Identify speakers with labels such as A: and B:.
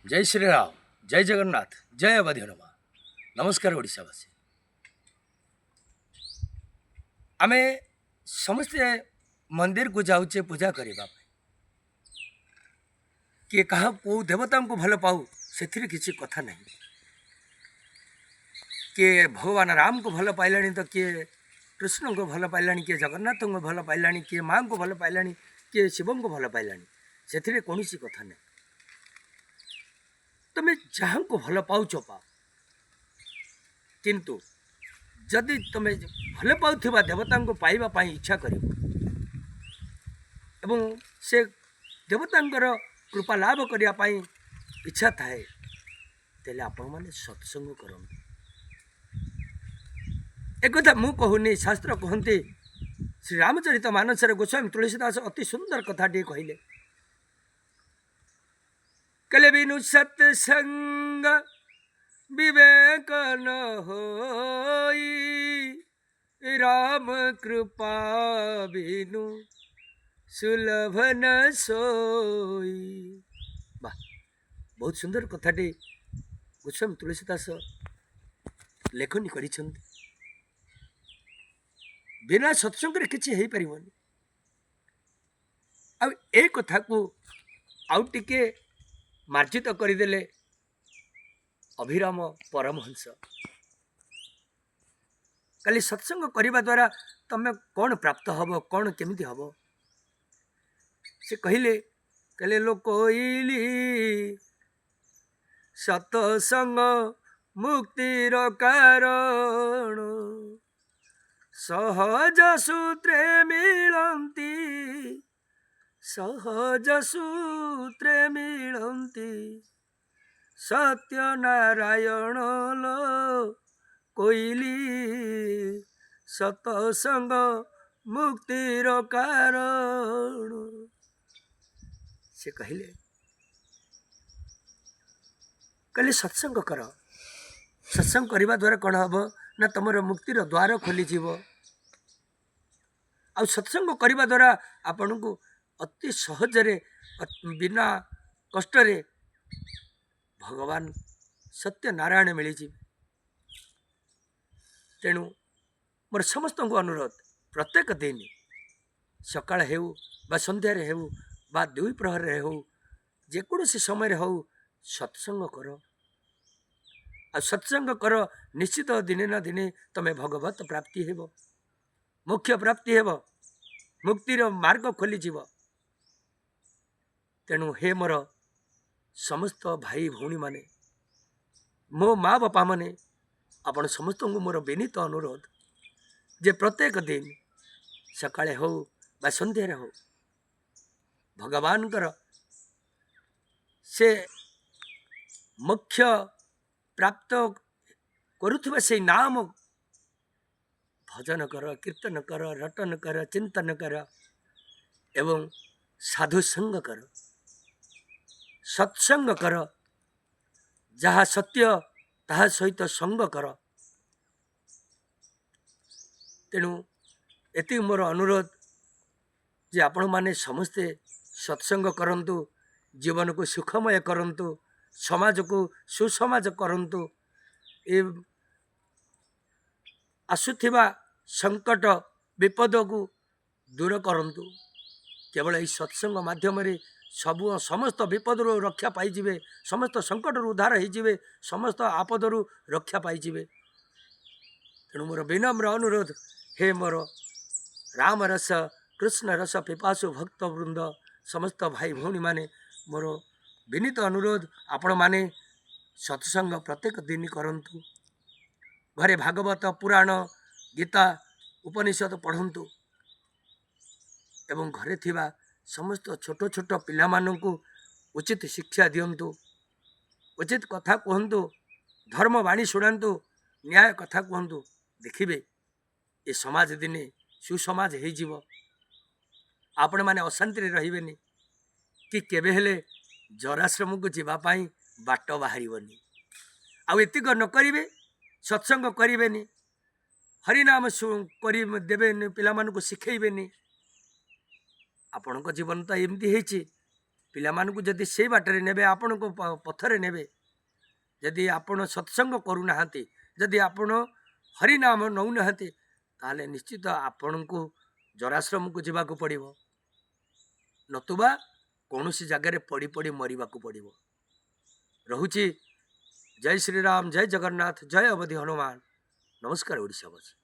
A: ଜୟ ଶ୍ରୀରାମ, ଜୟ ଜଗନ୍ନାଥ, ଜୟ ଅବଧି ହନୁମାନ। ନମସ୍କାର ଓଡ଼ିଶାବାସୀ। ଆମେ ସମସ୍ତେ ମନ୍ଦିରକୁ ଯାଉଛେ ପୂଜା କରିବା ପାଇଁ। କିଏ କାହା କେଉଁ ଦେବତାଙ୍କୁ ଭଲ ପାଉ, ସେଥିରେ କିଛି କଥା ନାହିଁ। କିଏ ଭଗବାନ ରାମକୁ ଭଲ ପାଇଲାଣି ତ କିଏ କୃଷ୍ଣଙ୍କୁ ଭଲ ପାଇଲାଣି, କିଏ ଜଗନ୍ନାଥଙ୍କୁ ଭଲ ପାଇଲାଣି, କିଏ ମାଆଙ୍କୁ ଭଲ ପାଇଲାଣି, କିଏ ଶିବଙ୍କୁ ଭଲ ପାଇଲାଣି, ସେଥିରେ କୌଣସି କଥା ନାହିଁ। ତମେ ଯାହାଙ୍କୁ ଭଲ ପାଉଛ ପାଅ, କିନ୍ତୁ ଯଦି ତମେ ଭଲ ପାଉଥିବା ଦେବତାଙ୍କୁ ପାଇବା ପାଇଁ ଇଚ୍ଛା କରିବ ଏବଂ ସେ ଦେବତାଙ୍କର କୃପା ଲାଭ କରିବା ପାଇଁ ଇଚ୍ଛା ଥାଏ, ତାହେଲେ ଆପଣମାନେ ସତ୍ସଙ୍ଗ କରନ୍ତୁ। ଏକଥା ମୁଁ କହୁନି, ଶାସ୍ତ୍ର କୁହନ୍ତି। ଶ୍ରୀରାମଚରିତ ମାନସରେ ଗୋସ୍ୱାମୀ ତୁଳସୀ ଦାସ ଅତି ସୁନ୍ଦର କଥାଟିଏ କହିଲେ। କହିଲେ, "ବିନୁ ସତ୍ସଙ୍ଗ ବିବେକ ନ ହୋଇ, ରାମ କୃପା ବିନୁ ସୁଲଭ ନ ସୋଇ।" ବାহ, ବହୁତ ସୁନ୍ଦର କଥାଟି ଗୋସ୍ୱାମୀ ତୁଳସୀ ଦାସ ଲେଖନୀ କରିଛନ୍ତି। ବିନା ସତ୍ସଙ୍ଗରେ କିଛି ହେଇପାରିବନି। ଆଉ ଏ କଥାକୁ ଆଉ ଟିକେ ମାର୍ଜିତ କରିଦେଲେ ଅଭିରାମ ପରମହଂସ। କାଲି ସତ୍ସଙ୍ଗ କରିବା ଦ୍ୱାରା ତମେ କ'ଣ ପ୍ରାପ୍ତ ହବ, କ'ଣ କେମିତି ହବ, ସେ କହିଲେ। କହିଲେ, "ଲୋ କୋଇଲି, ସତସଙ୍ଗ ମୁକ୍ତିର କାରଣ, ସହଜ ସୂତ୍ରେ ମିଳନ୍ତି, ସହଜ ସୂତ୍ରେ ମିଳନ୍ତି ସତ୍ୟ ନାରାୟଣ। ଲୋ କୋଇଲି, ସତସଙ୍ଗ ମୁକ୍ତିର କାରଣ।" ସେ କହିଲେ, ସତ୍ସଙ୍ଗ କର। ସତ୍ସଙ୍ଗ କରିବା ଦ୍ୱାରା କ'ଣ ହେବ ନା ତୁମର ମୁକ୍ତିର ଦ୍ୱାର ଖୋଲିଯିବ। ଆଉ ସତ୍ସଙ୍ଗ କରିବା ଦ୍ୱାରା ଆପଣଙ୍କୁ ଅତି ସହଜରେ, ବିନା କଷ୍ଟରେ ଭଗବାନ ସତ୍ୟ ନାରାୟଣ ମିଳିଯିବେ। ତେଣୁ ମୋର ସମସ୍ତଙ୍କୁ ଅନୁରୋଧ, ପ୍ରତ୍ୟେକ ଦିନ ସକାଳ ହେଉ ବା ସନ୍ଧ୍ୟାରେ ହେଉ ବା ଦୁଇ ପ୍ରହରରେ ହେଉ, ଯେକୌଣସି ସମୟରେ ହେଉ, ସତ୍ସଙ୍ଗ କର। ଆଉ ସତ୍ସଙ୍ଗ କର, ନିଶ୍ଚିତ ଦିନେ ନା ଦିନେ ତମେ ଭଗବତ ପ୍ରାପ୍ତି ହେବ, ମୋକ୍ଷ ପ୍ରାପ୍ତି ହେବ, ମୁକ୍ତିର ମାର୍ଗ ଖୋଲିଯିବ। ତେଣୁ ହେ ମୋର ସମସ୍ତ ଭାଇ ଭଉଣୀମାନେ, ମୋ ମା ବାପାମାନେ, ଆପଣ ସମସ୍ତଙ୍କୁ ମୋର ବିନୀତ ଅନୁରୋଧ ଯେ ପ୍ରତ୍ୟେକ ଦିନ ସକାଳେ ହେଉ ବା ସନ୍ଧ୍ୟାରେ ହେଉ, ଭଗବାନଙ୍କର ସେ ମୋକ୍ଷ ପ୍ରାପ୍ତ କରୁଥିବା ସେଇ ନାମ ଭଜନ କର, କୀର୍ତ୍ତନ କର, ରଟନ କର, ଚିନ୍ତନ କର ଏବଂ ସାଧୁ ସଙ୍ଗ କର, ସତ୍ସଙ୍ଗ କର। ଯାହା ସତ୍ୟ ତାହା ସହିତ ସଙ୍ଗ କର। ତେଣୁ ଏତିକି ମୋର ଅନୁରୋଧ ଯେ ଆପଣମାନେ ସମସ୍ତେ ସତ୍ସଙ୍ଗ କରନ୍ତୁ, ଜୀବନକୁ ସୁଖମୟ କରନ୍ତୁ, ସମାଜକୁ ସୁସମାଜ କରନ୍ତୁ, ଏ ଆସୁଥିବା ସଙ୍କଟ ବିପଦକୁ ଦୂର କରନ୍ତୁ। କେବଳ ଏଇ ସତ୍ସଙ୍ଗ ମାଧ୍ୟମରେ ସବୁ ସମସ୍ତ ବିପଦରୁ ରକ୍ଷା ପାଇଯିବେ, ସମସ୍ତ ସଙ୍କଟରୁ ଉଦ୍ଧାର ହେଇଯିବେ, ସମସ୍ତ ଆପଦରୁ ରକ୍ଷା ପାଇଯିବେ। ତେଣୁ ମୋର ବିନମ୍ର ଅନୁରୋଧ, ହେ ମୋର ରାମ ରସ କୃଷ୍ଣ ରସ ପିପାସୁ ଭକ୍ତବୃନ୍ଦ, ସମସ୍ତ ଭାଇ ଭଉଣୀମାନେ, ମୋର ବିନୀତ ଅନୁରୋଧ, ଆପଣମାନେ ସତ୍ସଙ୍ଗ ପ୍ରତ୍ୟେକ ଦିନ କରନ୍ତୁ। ଘରେ ଭାଗବତ, ପୁରାଣ, ଗୀତା, ଉପନିଷଦ ପଢ଼ନ୍ତୁ ଏବଂ ଘରେ ଥିବା ସମସ୍ତ ଛୋଟ ଛୋଟ ପିଲାମାନଙ୍କୁ ଉଚିତ ଶିକ୍ଷା ଦିଅନ୍ତୁ, ଉଚିତ କଥା କୁହନ୍ତୁ, ଧର୍ମବାଣୀ ଶୁଣାନ୍ତୁ, ନ୍ୟାୟ କଥା କୁହନ୍ତୁ। ଦେଖିବେ, ଏ ସମାଜ ଦିନେ ସୁସମାଜ ହେଇଯିବ। ଆପଣମାନେ ଅଶାନ୍ତିରେ ରହିବେନି କି କେବେ ହେଲେ ଜରାଶ୍ରମକୁ ଯିବା ପାଇଁ ବାଟ ବାହାରିବନି। ଆଉ ଏତିକ ନ କରିବେ, ସତ୍ସଙ୍ଗ କରିବେନି, ହରିନାମ କରି ଦେବେନି, ପିଲାମାନଙ୍କୁ ଶିଖେଇବେନି, ଆପଣଙ୍କ ଜୀବନ ତ ଏମିତି ହେଇଛି। ପିଲାମାନଙ୍କୁ ଯଦି ସେଇ ବାଟରେ ନେବେ, ଆପଣଙ୍କ ପଥରେ ନେବେ, ଯଦି ଆପଣ ସତ୍ସଙ୍ଗ କରୁନାହାନ୍ତି, ଯଦି ଆପଣ ହରିନାମ ନେଉନାହାନ୍ତି, ତାହେଲେ ନିଶ୍ଚିତ ଆପଣଙ୍କୁ ଜରାଶ୍ରମକୁ ଯିବାକୁ ପଡ଼ିବ, ନତୁବା କୌଣସି ଜାଗାରେ ପଡ଼ି ପଡ଼ି ମରିବାକୁ ପଡ଼ିବ। ରହୁଛି। ଜୟ ଶ୍ରୀରାମ, ଜୟ ଜଗନ୍ନାଥ, ଜୟ ଅବଧି ହନୁମାନ। ନମସ୍କାର ଓଡ଼ିଶାବାସୀ।